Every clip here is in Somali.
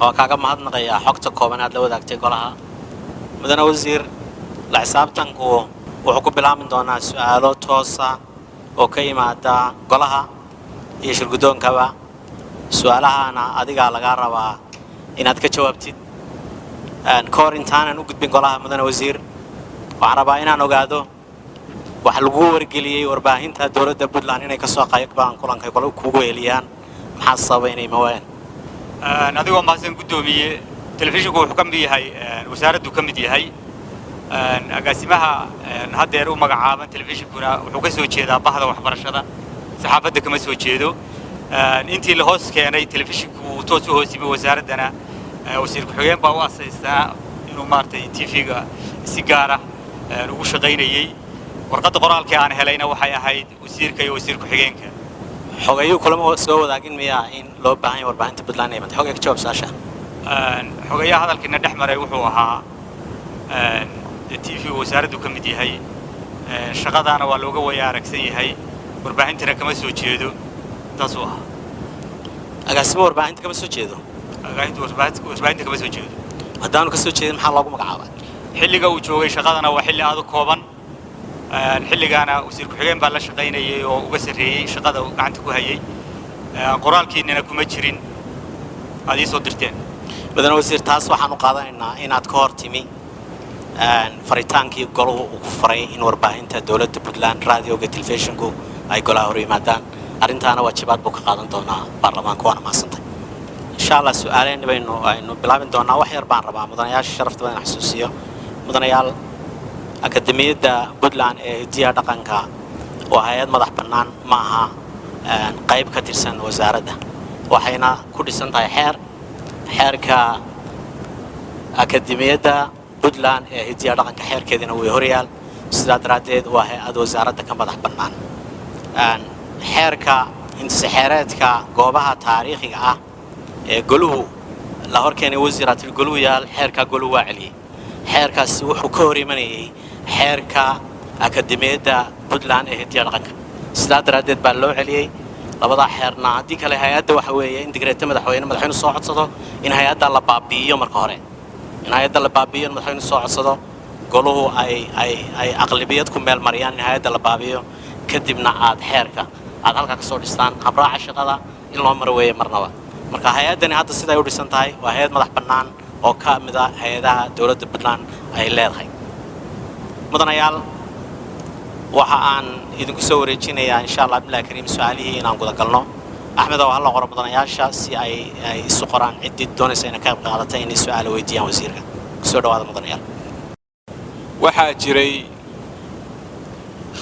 Waa kaaga mahadnaqayaa xogta kooban aad la wadaagtay golaha. Mudane wasiir, la xisaabtanku wuxuu ku bilaabmi doonaa su-aalo toosa oo ka yimaada golaha iyo shirguddoonkaba. Su-aalahana adigaa lagaa rabaa inaad ka jawaabtid. Ka hor intaanan u gudbin golaha, mudane wasiir, waxaan rabaa inaan ogaado waxa lagu wargeliyey warbaahinta dowladda Puntland inay kasoo qaybgalaan kulanka kugu weheliyaan. Maxaa sababay inay mawayaan? Adigoo mahadsan, guddoomiye, telefishinku wuxuu ka mid yahay wasaaraddu ka mid yahay. Agaasimaha haddeer u magacaaban telefishinkuna wuxuu ka soo jeedaa bahda waxbarashada, saxaafadda kama soo jeedo. Intii la hoos keenay telefishinku uu toos u hoos yimi wasaaraddana, wasiir ku-xigeen baa u asaystaa inuu maaragtay TV-ga si gaara ugu shaqaynayey. Warqadda qoraalkii aan helayna waxay ahayd wasiirka iyo wasiir ku-xigeenka. Xogayuu kulama soo wadaagin miyaa in loo baahan yahay warbaahinta Puntland inay imato? Xogay ka jawaab su-aasha. Xogayaha hadalkiina dhex maray wuxuu ahaa dee TV wasaaraddu ka mid yahay, shaqadaana waa looga waya aragsan yahay, warbaahintana kama soo jeedo, taasuu ahaa. Agaasimo warbaahinta kama soo jeedo? Warbaahinta kama soo jeedo. Haddaanu ka soo jeedin, maxaa loogu magacaabay? Xilliga uu joogay shaqadana waa xilli aad u kooban. Xilligaana wasiir ku-xigeen baa la shaqaynayay oo uga sarreeyey shaqada uu gacanta ku hayay. Qoraalkiinana kuma jirin aad ii soo dirteen. Mudane wasiir, taas waxaan u qaadanaynaa inaad ka hor timi faritaankii goluhu uu ku faray in warbaahinta dowladda Puntland, raadioga, telefishinku ay golaha hor yimaadaan. Arrintaana waajibaad buu ka qaadan doonaa baarlamaanka. Waana mahadsantay. Insha Allah su-aaleen baynu aynu bilaabin doonaa. Wax yar baan rabaa mudanayaasha sharafta badan in xasuusiyo. Mudanayaal, Akademiyadda Puntland ee Hidiyaha Dhaqanka waa hay-ad madax bannaan, ma aha qayb ka tirsan wasaaradda, waxayna ku dhisan tahay xeer. Xeerka Akademiyadda Puntland ee Hidiyaha Dhaqanka xeerkeediina way horyaal. Sidaa daraaddeed waa hay-ad wasaaradda ka madax bannaan. Xeerka hindise-xeereedka goobaha taariikhiga ah ee goluhu la hor keenay wasiiraatil goluhu yaal, xeerkaa goluhu waa celiyey. Xeerkaasi wuxuu ka hor imanayay xeerka Akademiyadda Puntland ee Hidiyaha Dhaqanka. Sidaa daraaddeed baa loo celiyey labadaa xeerna. Haddii kale hay-adda waxa weeye in digreeto madaxweyne soo codsado in hay-adda la baabi'iyo. Marka hore in hay-adda la baabi'iyo, in madaxweyne soo codsado, goluhu ay aqlabiyad ku meel mariyaan in hay-adda la baabi'iyo, kadibna aad xeerka aad halkaa kasoo dhistaan habraaca shaqada in loo maro weeye marnaba. Marka hay-addani hadda siday u dhisan tahay waa hay-ad madax bannaan oo ka mid ah hay-adaha dowladda Puntland ay leedahay. Mudanayaal, waxa aan idinku soo wareejinayaa, insha Allah billahi kariim, su-aalihii inaan gudagalno. Axmed oo hala qoro mudanayaasha si ay isu qoraan ciddii doonaysa inay ka qayb qaadata inay su-aalo weydiiyaan wasiirka. Kusoo dhawaada, mudanayaal. Waxaa jiray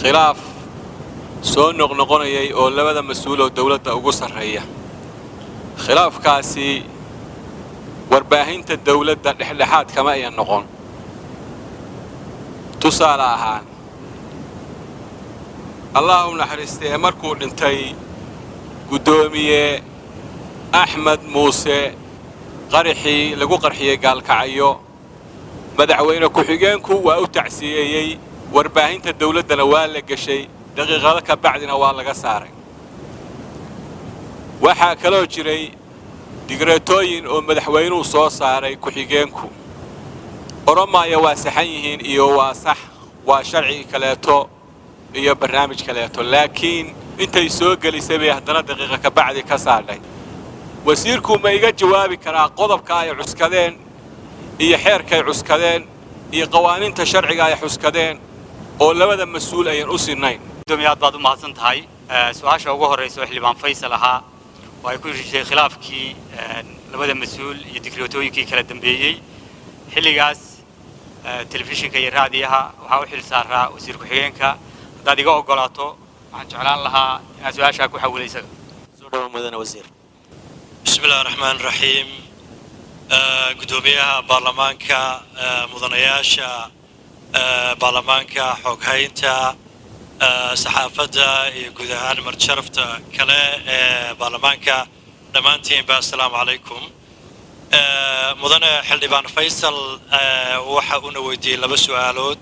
khilaaf soo noqnoqonayay oo labada mas-uul oo dawladda ugu sarreeya. Khilaafkaasi warbaahinta dawladda dhexdhexaad kama ayan noqon. Tusaale ahaan, Allah u naxariistay ee markuu dhintay guddoomiye Axmed Muuse, qaraxii lagu qarxiyey Gaalkacyo, madaxweyne ku-xigeenku waa u tacsiyeeyey, warbaahinta dawladdana waa la geshay, daqiiqado ka bacdina waa laga saaray. Waxaa kaloo jiray digreetooyin oo madaxweynuhu soo saaray ku-xigeenku. Oromaya waa saxan yihiin iyo waa sax, waa sharci kaleeto iyo barnaamij kaleeto, laakiin intay soo gelisay bay haddana daqiiqa ka bacdi ka saadhay. Wasiirku ma iga jawaabi karaa qodobka ay cuskadeen iyo xeerkay cuskadeen iyo qawaaniinta sharciga ay cuskadeen oo labada mas-uul ayan u sinnayn? Gudoomiye, aad baad u mahadsan tahay. Su-aasha ugu horreysa oo xildhibaan Faysal ahaa oo ay ku heshiishay khilaafkii labada mas-uul iyo digreetooyinkii kala dambeeyey, xilligaas telefishinka iyo raadiyaha waxaa u xil saaraa wasiir ku-xigeenka. Haddaad iga ogolaato, waxaan jeclaan lahaa inaad su-aashaa ku xawilo isaga. Soo dhawo, mudane wasiir. Bismi illahi raxmaan raxiim. Guddoomiyaha baarlamaanka, mudanayaasha baarlamaanka, xoghaynta, saxaafadda iyo guud ahaan martisharafta kale ee baarlamaanka, dhammaantiinba assalaamu calaykum. Mudane xildhibaan Faysal waxa uuna weydiiyey laba su'aalood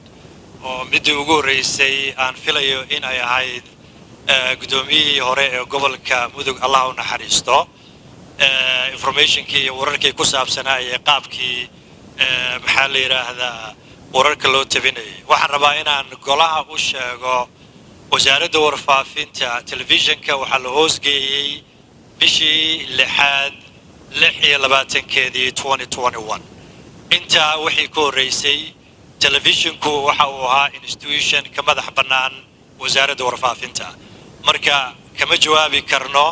oo middii ugu horreysay aan filayo in ay ahayd guddoomiyihii hore ee gobolka Mudug, Allah u naxariisto. Informationkii iyo wararkii ku saabsanaa iyo qaabkii, maxaa la yidhaahdaa, wararka loo tabinayay. Waxaan rabaa inaan golaha u sheego, Wasaaradda Warfaafinta telefishinka waxaa la hoosgeeyey bishii lixaad 26-keedii, 2021. Intaa wixii ka horreysay, telefishinku waxa uu ahaa institution ka madax bannaan Wasaaradda Warfaafinta. Marka kama jawaabi karno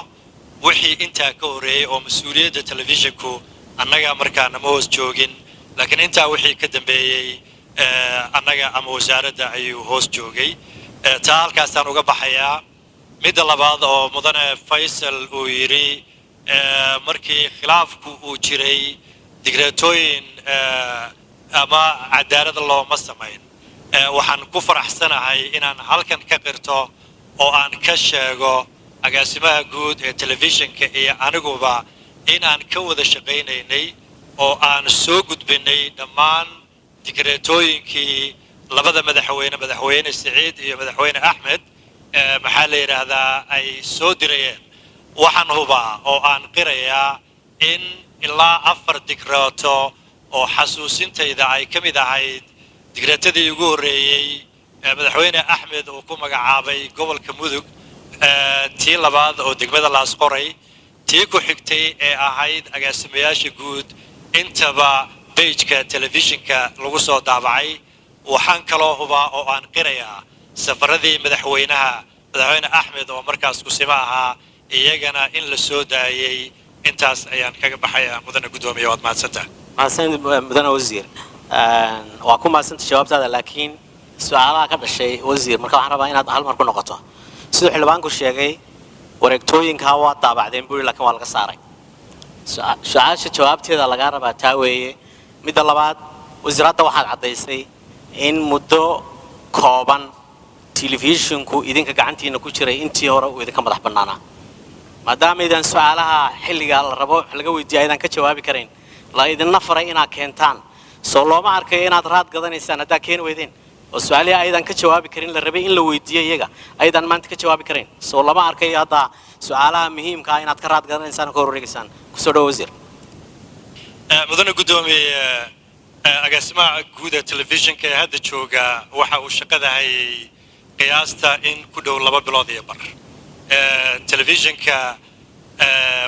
wixii intaa ka horreeyey oo mas-uuliyadda telefishinku annaga markaa nama hoos joogin, laakiin intaa wixii ka dambeeyey annaga ama wasaaradda ayuu hoos joogay. Taa halkaasaan uga baxayaa. Midda labaad oo mudane Faysal uu yidhi, markii khilaafku uu jiray digreetooyin ama cadaalad looma samayn, waxaan ku faraxsanahay inaan halkan ka qirto oo aan ka sheego agaasimaha guud ee telefishinka iyo aniguba in aan ka wada shaqaynaynay oo aan soo gudbinay dhammaan digreetooyinkii labada madaxweyne, Madaxweyne Siciid iyo Madaxweyne Axmed, maxaa la yidhaahdaa, ay soo dirayeen. Waxaan hubaa oo aan qirayaa in ilaa afar digreeto oo xasuusintayda ay ka mid ahayd digreetadii ugu horreeyey madaxweyne Axmed uu ku magacaabay gobolka Mudug, tii labaad oo degmada Laasqoray, tii ku xigtay ee ahayd agaasimayaasha guud, intaba page-ka telefishinka lagu soo daabacay. Waxaan kaloo hubaa oo aan qirayaa safaradii madaxweynaha, Madaxweyne Axmed oo markaas kusimo ahaa, iyagana in la soo daayey. Intaas ayaan kaga baxayaa, mudane guddoomiye, waad mahadsantaha. Mahadsanid, mudane wasiir. Waa ku mahadsanta jawaabtaada, laakiin su-aalaha ka dhashay, wasiir, marka waxaan rabaa inaad hal mar ku noqoto. Siduu xildhibaanku sheegay, wareegtooyinkaa waa daabacdeen buri, laakiin waa laga saaray. Su-aasha jawaabteeda lagaa rabaa taa weeye. Midda labaad, wasiir, hadda waxaad caddaysay in muddo kooban telefishinku idinka gacantiina ku jiray, intii hore uu idinka madax bannaanaa. Maadaama idaan su-aalaha xilligaa la rabo wax laga weydiiya aydan ka jawaabi karayn, la idinna faray inaad keentaan, soo looma arkayo inaad raad gadanaysaan haddaa keeni weydeen, oo su-aalihii aydan ka jawaabi karin la rabay in la weydiiyo iyaga aydan maanta ka jawaabi karayn? Soo lama arkayo hadda su-aalaha muhiimka ah inaad ka raad gadanaysaan oo ka horwareegaysaan? Kusoo dhawo, wasiir. Mudane guddoomiye, agaasimaha guud ee telefishinka ee hadda jooga waxa uu shaqada hayay qiyaasta in ku dhow 2 bilood iyo bar. Telefishinka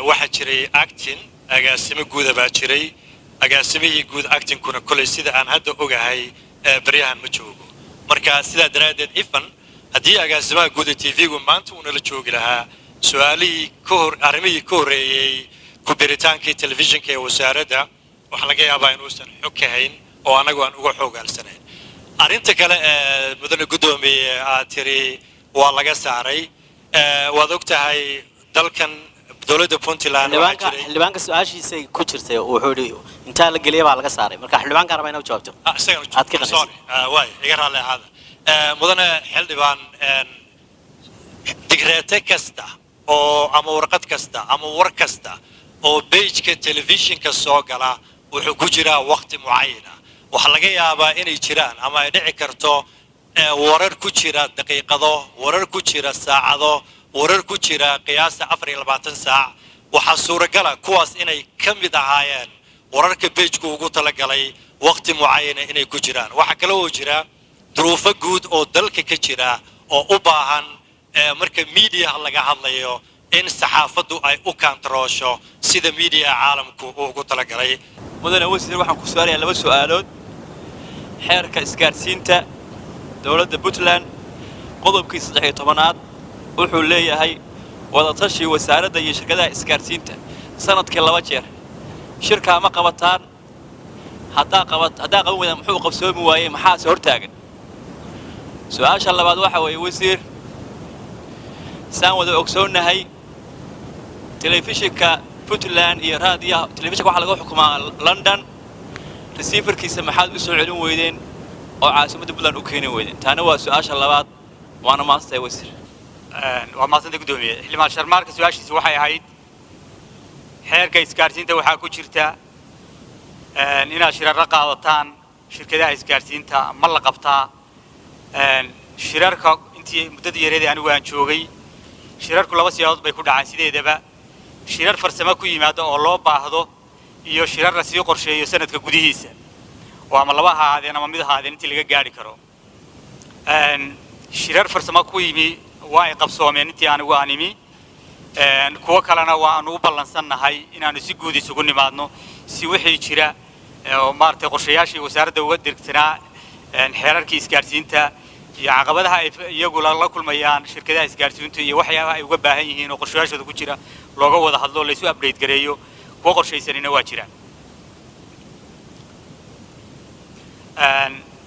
waxaa jiray acting agaasimo guuda baa jiray. Agaasimihii guud actingkuna kolay sida aan hadda ogahay baryahan ma joogo. Marka sidaa daraaddeed, ifan haddii agaasimaha guud ee TV-gu maanta uu nala joogi lahaa, su-aalihii ka hor, arrimihii ka horreeyey ku biritaankii telefishinka ee wasaaradda, waxaa laga yaabaa inuusan xog ka hayn oo annagu aan uga xoogaalsanayn. Arrinta kale ee, mudane guddoomiye, aad tiri waa laga saaray, waad og tahay dalkan dowladda Puntland waxaa Xildhibaanka jiray xildhibaanka su-aashiisay ku jirtay. Wuxuu yidhi intaa la geliyay baa laga saaray. Marka xildhibaanka rabaa inaad u jawaabto. Ah, isagana Aad ka qanacsan. Sorry. Waay iga raalli ahaada. Mudane xildhibaan, digreete kasta oo ama warqad kasta ama war kasta oo page-ka telefishinka soo gala wuxuu ku jiraa waqti mucayana. Waxaa laga yaabaa inay jiraan ama ay dhici karto warar ku jira daqiiqado, warar ku jira saacado, warar ku jira qiyaasta 24 saac. Waxaa suuragala kuwaas inay ka mid ahaayeen wararka page-ku ugu talagalay waqti mucayana inay ku jiraan. Waxaa kale oo jira duruufo guud oo dalka ka jira oo u baahan, marka miidiyaha laga hadlayo, in saxaafaddu ay u kaantaroosho sida miidiyaha caalamku uu ugu talagalay. Mudane wasiir, waxaan ku su-aalayaa laba su'aalood. Xeerka isgaadhsiinta dowladda Puntland qodobkii 13aad wuxuu leeyahay wadatashi wasaaradda iyo shirkadaha isgaadhsiinta sanadkii laba jeer. Shirkaa ma qabataan? Haddaa qaban weydaan, muxuu qabsoomi waayey? Maxaase hortaagan? Su-aasha labaad waxa weeye, wasiir, saan wada ogsoonnahay, telefishinka Puntland iyo raadiyaha telefishinka waxaa laga xukumaa London. Receiverkiisa maxaad u soo celin weydeen oo caasimadda Puntland u keeni weydeen? Taana waa su-aasha labaad. Waana mahadsantahay, wasiir. Waa mahadsanta, guddoomiye. Xildhibaan Sharmaarka su-aashiisa waxay ahayd, xeerka isgaarsiinta waxaa ku jirta inaad shirarro qaadataan shirkadaha isgaarsiinta, ma la qabtaa shirarka? Intii muddadii yareedii anigu aan joogay, shirarku laba siyaabood bay ku dhacaan sideedaba. Shirar farsamo ku yimaada oo loo baahdo iyo shirar la sii qorsheeyo sanadka gudihiisa oo ama laba ha ahaadeen ama mid ahaadeen intii laga gaari karo. Shirar farsamo ku yimi waa ay qabsoomeen intii anigu aan imi. Kuwo kalena waa aanu u ballansannahay inaanu si guud isugu nimaadno si wixii jira oo maaragtay qorshayaashii wasaaradda uga dirgsanaa, xeerarkii isgaarsiinta iyo caqabadaha ay iyagu la kulmayaan shirkadaha isgaarsiintu iyo waxyaabaha ay uga baahan yihiin oo qorshayaashooda ku jira looga wada hadlo, laysu update gareeyo. Kuwo qorshaysanina waa jiraan.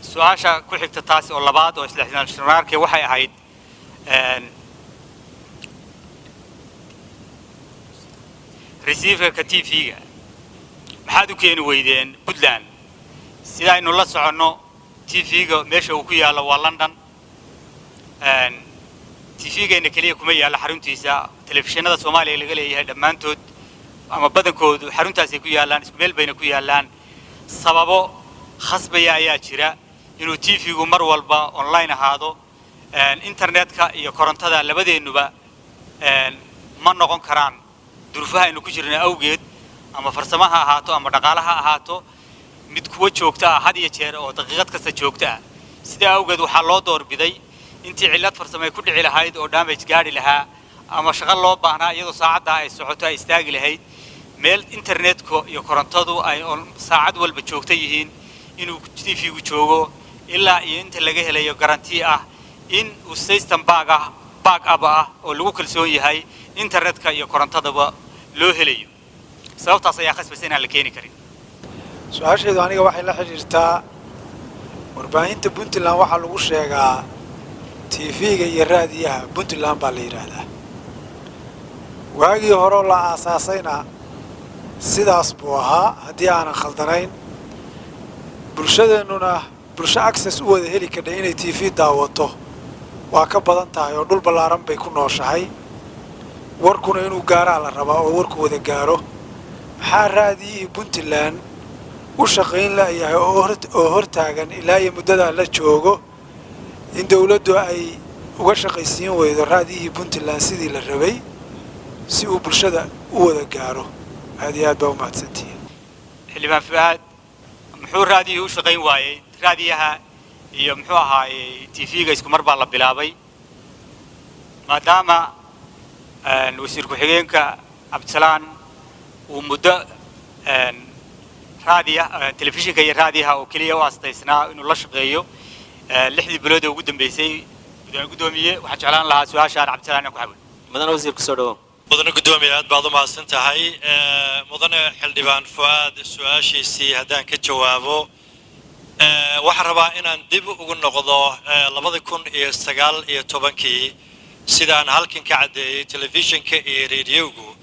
Su-aasha ku xigta taas oo labaad oo isla xisnaarkii waxay ahayd receiverka TV-ga maxaad u keeni weydeen Puntland? Sida aynu la soconno, TV-ga meesha uu ku yaallo waa London. TV-geena keliya kuma yaallo xaruntiisa. Telefishinada Soomaaliya laga leeyahay dhammaantood ama badankoodu xaruntaasay ku yaallaan, isku meel bayna ku yaallaan. Sababo khasbaya ayaa jira inuu TV-gu mar walba online ahaado. Internetka iyo korontada labadeennuba ma noqon karaan duruufaha aynu ku jirna awgeed, ama farsamo ha ahaato ama dhaqaale ha ahaato, mid kuwa joogto ah had iyo jeer oo daqiiqad kasta joogto ah. Sidaa awgeed waxaa loo doorbiday intii cillad farsamo ay ku dhici lahayd oo damage gaadhi lahaa ama shaqo loo baahnaa iyadoo saacaddaa ay socoto ay istaagi lahayd, meel internetka iyo korontadu ay saacad walba joogto yihiin inuu TV-gu joogo ilaa iyo inta laga helayo guarantee ah in uu system back up ah oo lagu kalsoon yahay internetka iyo korontadaba loo helayo. Sababtaas ayaa khasbaysa inaan la keeni karin. Su-aashaydu aniga waxay la xidhiirtaa warbaahinta Puntland. Waxaa lagu sheegaa TV-ga iyo raadiyaha Puntland baa la yidhaahdaa. Waagii horeo la aasaasayna sidaas buu ahaa haddii aanan khaldanayn. Bulshadeennuna bulsho access u wada heli kadha inay TV daawato waa ka badan tahay oo dhul ballaaran bay ku nooshahay. Warkuna inuu gaaraa la rabaa oo warku wada gaaro. Maxaa raadiyihii Puntland u shaqayn la'yahay oo hortaagan ilaa iyo muddadaa la joogo in dawladdu ay uga shaqaysiin weydo raadiyihii Puntland sidii la rabay si uu bulshada u wada gaaro? Aad iyo aad baa u mahadsantihiin. Xildhibaan Fu'aad, muxuu raadiyihii u shaqayn waayey? Raadiyaha iyo muxuu ahaayey TV-ga isku mar baa la bilaabay. Maadaama wasiir ku-xigeenka Cabdisalaan uu muddo raadiya telefishinka iyo raadiyaha oo keliya u astaysnaa inuu la shaqeeyo 6dii bilood ee ugu dambeysay, mudane guddoomiye, waxaan jeclaan lahaa su-aashaan Cabdisalaan inaan ku xawil. Mudane wasiir, kusoo dhawow. Mudane guddoomiye, aad baad u mahadsan tahay. Mudane xildhibaan Fu'aad su-aashiisii haddaan ka jawaabo, waxaan rabaa inaan dib ugu noqdo 2019-kii. Sidaan halkan ka caddeeyey, telefishinka iyo rediyogu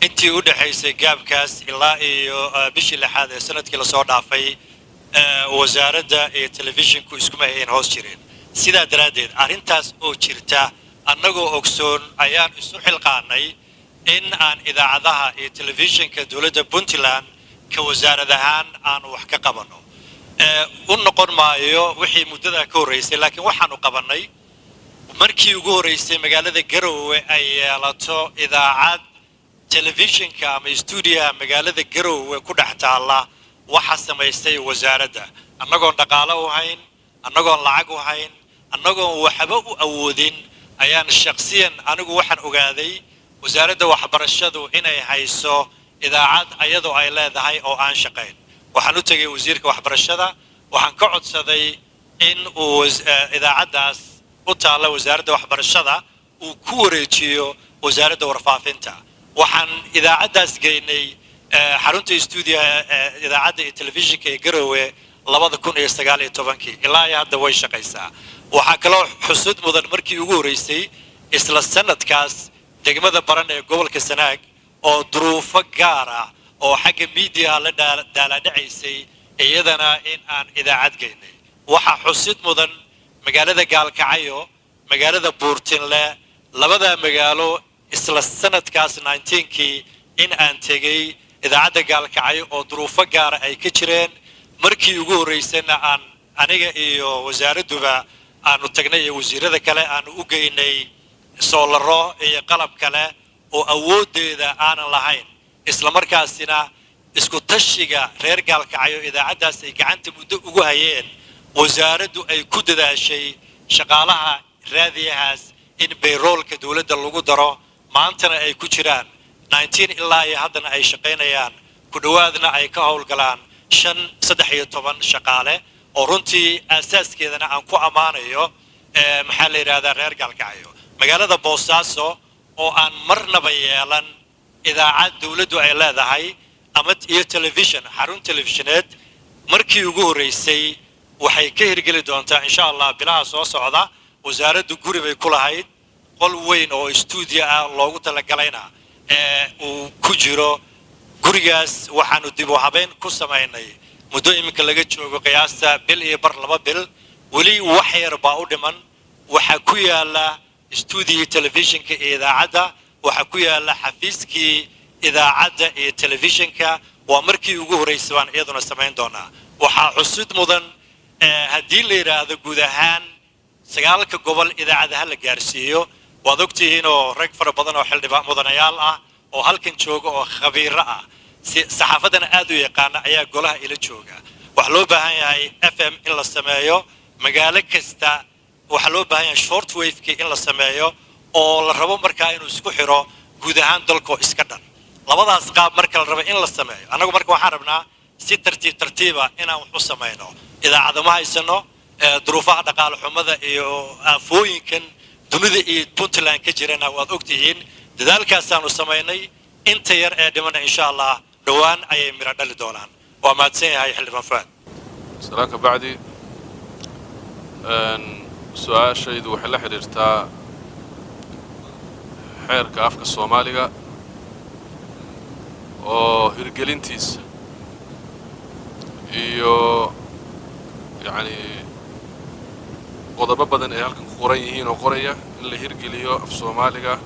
intii u dhexaysay gaabkaas ilaa iyo bishii lixaad ee sanadkii lasoo dhaafay, wasaaradda iyo telefishinku iskuma hayn hoos jireen. Sidaa daraaddeed, arrintaas oo jirta annagoo ogsoon ayaan isu xilqaanay in aan idaacadaha iyo telefishinka dowladda Puntland ka wasaarad ahaan aanu wax ka qabanno. U noqon maayo wixii muddadaa ka horraysay, laakiin waxaanu qabannay markii ugu horraysay magaalada Garowe ay yeelato idaacad. Telefishinka ama stuudiyaha magaalada Garowe ku dhex taalla waxa samaystay wasaaradda, annagoon dhaqaalo u hayn, annagoon lacag u hayn, annagoon waxba u awoodin ayaan shakhsiyan anigu waxaan ogaaday wasaaradda waxbarashadu inay hayso idaacad ayadoo ay leedahay oo aan shaqayn. Waxaan u tegay wasiirka waxbarashada, waxaan ka codsaday in uu idaacaddaas u taalla wasaaradda waxbarashada uu ku wareejiyo wasaaradda warfaafinta. Waxaan idaacaddaas geynay xarunta stuudiyaha idaacadda iyo telefishinka ee Garowe 2019-kii. Ilaa iyo hadda way shaqaysaa. Waxaa kaloo xusud mudan markii ugu horreysay isla sanadkaas degmada Baran ee gobolka Sanaag oo duruufo gaar ah oo xagga miidiyaha la daalaadhacaysay, iyadana in aan idaacad geynay. Waxaa xusid mudan magaalada Gaalkacyo, magaalada Buurtinle, labada magaalo isla sanadkaas 19-kii in aan tegey idaacadda Gaalkacyo oo duruufo gaara ay ka jireen. Markii ugu horreysayna aan aniga iyo wasaaradduba aanu tagnay iyo wasiirada kale aanu u geynay soolaro iyo qalab kale. Oo awooddeeda aanan lahayn, isla markaasina isku tashiga reer Gaalkacyo idaacaddaas ay gacanta muddo ugu hayeen, wasaaraddu ay ku dadaashay shaqaalaha raadiyahaas in payroll-ka dowladda lagu daro, maantana ay ku jiraan 19, ilaa iyo haddana ay shaqaynayaan, ku dhowaadna ay ka howlgalaan 13 shaqaale, oo runtii aasaaskeedana aan ku ammaanayo, maxaa la yidhahdaa, reer Gaalkacyo. Magaalada Boosaaso oo aan marnaba yeelan idaacad dowladdu ay leedahay ama iyo telefishon, xarun telefishineed, markii ugu horreysay waxay ka hirgeli doontaa, insha Allah, bilaha soo socda. Wasaaraddu guri bay ku lahayd, qol weyn oo stuudiyo ah loogu talagalayna ee uu ku jiro gurigaas. Waxaanu dib u habeyn ku samaynay muddo iminka laga joogo qiyaasta bil iyo bar, 2 bil. Weli wax yar baa u dhiman. Waxaa ku yaala stuudiyo telefishinka iyo idaacadda, waxaa ku yaala xafiiskii idaacadda iyo telefishinka. Waa markii ugu horreysay baan iyaduna samayn doonaa. Waxaa xusid mudan, haddii la yidhaahdo guud ahaan sagaalka gobol idaacadaha la gaarsiiyo, waad ogtihiin oo rag fara badan oo xildhibaan mudanayaal ah oo halkan jooga oo khabiiro ah, si saxaafaddana aad u yaqaana, ayaa golaha ila jooga. Waxaa loo baahan yahay FM in la sameeyo magaalo kasta. Waxaa loo baahan yahay short wave-kii in la sameeyo oo la rabo markaa inuu isku xiro guud ahaan dalkoo iska dhan. Labadaas qaab marka la rabo in la sameeyo, annagu marka waxaan rabnaa si tartiib tartiiba inaan wax u samayno. Idaacado ma haysano. Duruufaha dhaqaale xumada iyo aafooyinkan dunida iyo Puntland ka jirana waad ogtihiin. Dadaalkaasaanu samaynay. Inta yar ee dhimana, insha Allah, dhowaan ayay miro dhali doonaan. Waa mahadsan yahay xildhibaan Fuaad. Salaan ka bacdi, su-aashaydu waxay la xidhiirtaa xeerka afka Soomaaliga oo hirgelintiisa iyo yacni qodobo badan ay halkan ku qoran yihiin oo qoraya in la hirgeliyo af Soomaaliga.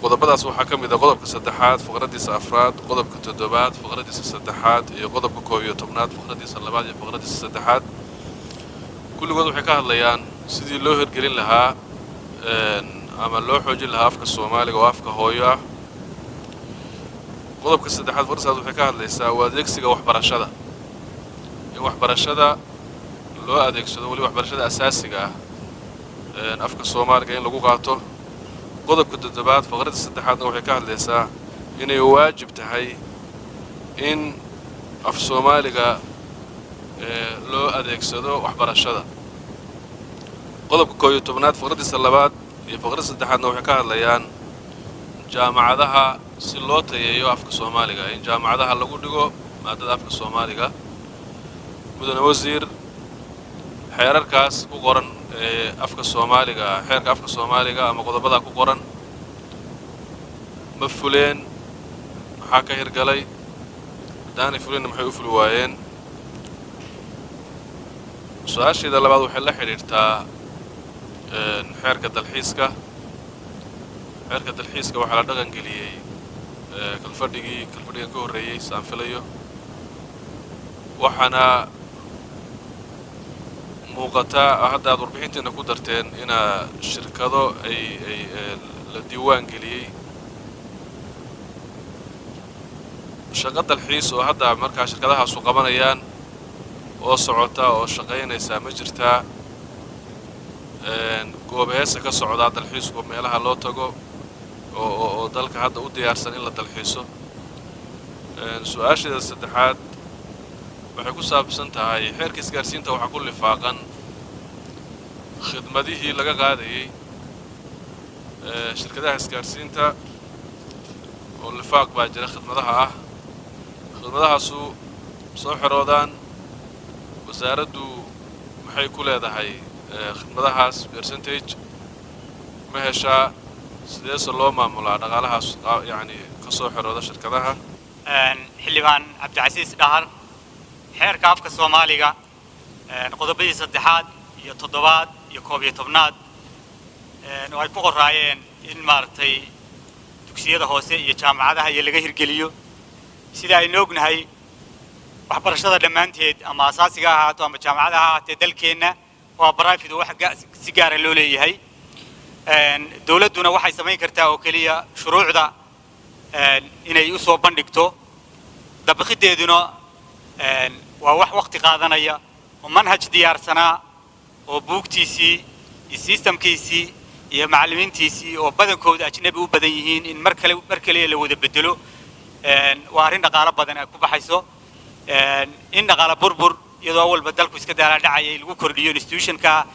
Qodobadaas waxaa ka mid ah qodobka saddexaad faqraddiisa afraad, qodobka toddobaad faqraddiisa saddexaad iyo qodobka 11aad faqraddiisa labaad iyo faqraddiisa saddexaad. Kulligood waxay ka hadlayaan sidii loo hirgelin lahaa ama loo xoojin lahaa afka Soomaaliga oo afka hooyo ah. Qodobka saddexaad faqraddiisaas waxay ka hadlaysaa waa adeegsiga waxbarashada, in waxbarashada loo adeegsado, weliba waxbarashada asaasiga ah, afka Soomaaliga in lagu qaato. Qodobka toddobaad faqradda saddexaadna waxay ka hadlaysaa inay waajib tahay in af Soomaaliga loo adeegsado waxbarashada. Qodobka 11aad faqraddiisa labaad iyo faqradda saddexaadna waxay ka hadlayaan jaamacadaha, si loo tayeeyo afka Soomaaliga, in jaamacadaha lagu dhigo maadada afka Soomaaliga. Mudane wasiir, xeerarkaas ku qoran ee afka Soomaaliga, xeerka afka Soomaaliga ama qodobadaa ku qoran, ma fuleen? Maxaa ka hirgalay? Haddaanay fulinna, maxay u fuli waayeen? Su-aashayda labaad waxay la xidhiidhtaa xeerka dalxiiska. Xeerka dalxiiska waxaa la dhaqan geliyey kalfadhigii kalfadhigan ka horreeyey, saan filayo. Waxaana muuqataa hadda aad warbixintiina ku darteen inaa shirkado ay la diiwaan geliyey shaqo dalxiis oo hadda markaa shirkadahaasu qabanayaan oo socota oo shaqaynaysaa ma jirtaa? Goobeheesa ka socdaa dalxiisku, meelaha loo tago oo dalka hadda u diyaarsan in la dalxiiso? Su-aasheeda saddexaad waxay ku saabsan tahay xeerka isgaarsiinta. Waxaa ku lifaaqan khidmadihii laga qaadayey shirkadaha isgaarsiinta oo lifaaq baa jira khidmadaha ah. Khidmadahaasu soo xeroodaan, wasaaraddu maxay ku leedahay khidmadahaas? Percentage ma heshaa? Sideese loo maamulaa dhaqaalahaas yacni ka soo xerooda shirkadaha? Xildhibaan Cabdicasiis Dhahar, xeerka afka Soomaaliga qodobadii saddexaad iyo toddobaad iyo 11aad oo ay ku qoraayeen in, maaragtay, dugsiyada hoose iyo jaamacadaha iyo laga hirgeliyo. Sida aynu ognahay, waxbarashada dhammaanteed, ama asaasiga ha ahaato ama jaamacada ha ahaatee, dalkeenna waa private oo wax si gaara loo leeyahay. Dowladduna waxay samayn kartaa oo keliya shuruucda inay u soo bandhigto, dabiqideeduna waa wax waqti qaadanaya oo manhaj diyaarsanaa oo buugtiisii iyo systemkiisii iyo macallimiintiisii oo badankooda ajnabi u badan yihiin in mar kale mar kaliya la wada bedelo waa arrin dhaqaalo badan ay ku baxayso. In dhaqaalo burbur iyadoo awalba dalku iska daalaa dhacayay lagu kordhiyo institutionka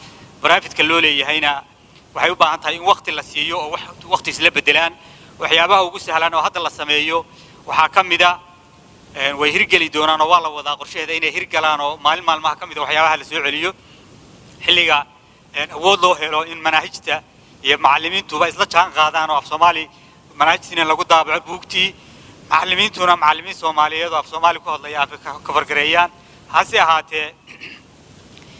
privateka loo leeyahayna waxay u baahan tahay in waqti la siiyo oo waqti isla bedelaan. Waxyaabaha ugu sahlan oo hadda la sameeyo waxaa ka mid a, way hirgeli doonaan oo waa la wadaa qorshaheeda inay hirgalaan oo maalin maalmaha ka mid a waxyaabaha la soo celiyo xilliga awood loo helo in manaahijta iyo macallimiintuba isla jaan qaadaan oo af Soomaali manaahijtiina lagu daabaco buugtii, macallimiintuna macallimiin Soomaaliyeed oo af Soomaali ku hadlaya af ka fargareeyaan. Hase ahaatee,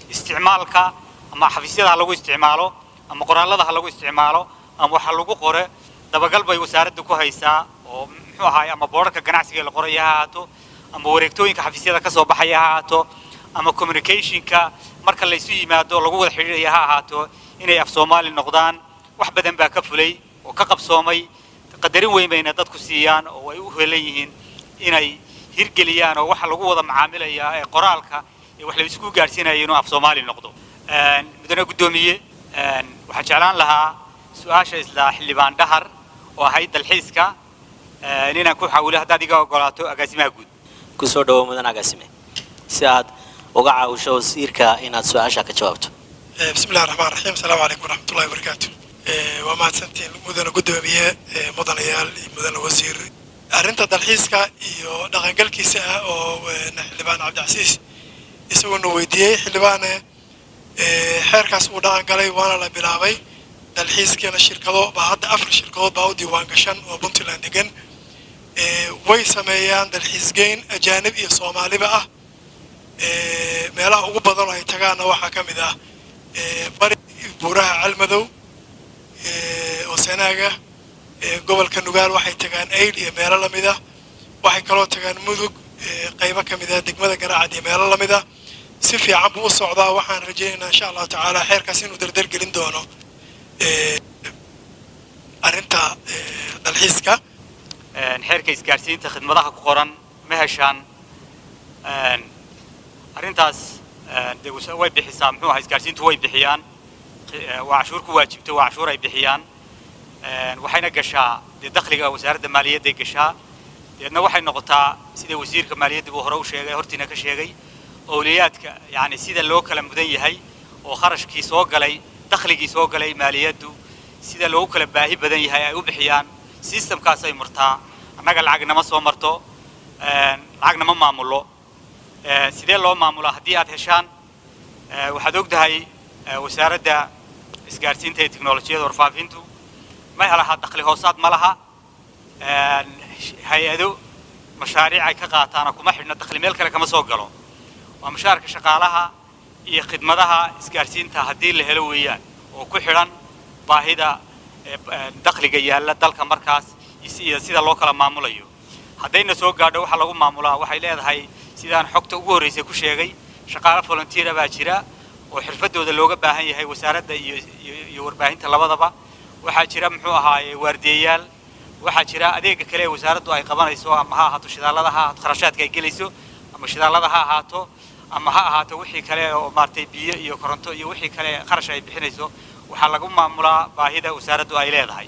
isticmaalka ama xafiisyada ha lagu isticmaalo ama qoraallada ha lagu isticmaalo ama waxa lagu qore, dabagal bay wasaaradda ku haysaa oo muxuu ahaay ama boorarka ganacsiga la qoraya ha ahaato ama wareegtooyinka xafiisyada ka soo baxaya ha ahaato ama communicationka marka laysu yimaado lagu wada xidhiidhaya ha ahaato, inay af Soomaali noqdaan. Wax badan baa ka fulay oo ka qabsoomay, qadarin weyn bayna dadku siiyaan oo ay u helan yihiin inay hirgeliyaan oo waxa lagu wada macaamilayaa ee qoraalka ee wax la isku gaadhsiinaya inuu af Soomaali noqdo. Mudane guddoomiye, waxaan jeclaan lahaa su-aasha isla xildhibaan Dhahar oo ahayd dalxiiska inaan ku xawilo, haddaad iga ogolaato, agaasimaha guud. Kusoo dhawow, mudan agaasime, si aad uga caawisho wasiirka inaad su-aasha ka jawaabto. Bismi illahi raxmaan raxiim. Asalaamu calaykum waraxmatullahi wabarakaatu. Waa mahadsantiin, mudane guddoomiye, mudanayaal iyo mudane wasiir. Arrinta dalxiiska iyo dhaqangalkiisa ah oo xildhibaan Cabdicasiis isaguna weydiiyey, xildhibaane, xeerkaas uu dhaqan galay waana la bilaabay. Dalxiiskiina shirkado baa hadda, afar shirkadood baa u diiwaan gashan oo Puntland degan. Way sameeyaan dalxiisgeyn ajaanib iyo Soomaaliba ah. Meelaha ugu badan oo ay tagaanna waxaa ka mid ah bari, buuraha Calmadow oo Sanaaga, gobolka Nugaal, waxay tagaan Eyl iyo meelo lamid ah. Waxay kaloo tagaan Mudug, qaybo ka mid ah degmada Garaacad iyo meelo lamid ah. Si fiican buu u socdaa. Waxaan rajaynaynaa, insha Allahu tacaala, xeerkaas inuu dardar gelin doono arrinta dalxiiska. Xeerka isgaarsiinta khidmadaha ku qoran ma heshaan? Arrintaas dee way bixisaa, muxuu ahaa, isgaarsiintu way bixiyaan. Waa cashuur ku waajibta, waa cashuur ay bixiyaan. Waxayna gashaa dee dakhliga wasaaradda maaliyadday gashaa. Deedna waxay noqotaa, sida wasiirka maaliyadda buu hore u sheegay, hortiina ka sheegay, owliyaadka, yacni sida loo kala mudan yahay oo kharashkii soo galay, dakhligii soo galay maaliyaddu, sida loogu kala baahi badan yahay ay u bixiyaan, systemkaas ay martaa. Annaga lacag nama soo marto, lacagna ma maamulo. Sidee loo maamulaa haddii aad heshaan? Waxaad ogtahay wasaaradda isgaarsiinta iyo teknolojiyada warfaafintu ma helaha dakhli hoosaad, ma laha hay-ado mashaariic ay ka qaataana kuma xidhno, dakhli meel kale kama soo galo. Waa mushaharka shaqaalaha iyo khidmadaha isgaarsiinta haddii la helo weeyaan, oo ku xidhan baahida dakhliga yaalla dalka markaas iyo sida loo kala maamulayo. Haddayna soo gaadho, waxaa lagu maamulaa waxay leedahay, sidaan xogta ugu horreysay ku sheegay, shaqaale volunteer baa jira oo xirfadooda looga baahan yahay wasaaradda iyo warbaahinta labadaba. Waxaa jira, muxuu ahaaye, waardiyayaal. Waxaa jira adeega kale ee wasaaraddu ay qabanayso, ama ha ahaato shidaalada, ha ahaato kharashaadka ay gelayso, ama shidaalada ha ahaato, ama ha ahaato wixii kale oo maaragtay biyo iyo koronto iyo wixii kale kharash ay bixinayso. Waxaa lagu maamulaa baahida wasaaraddu ay leedahay.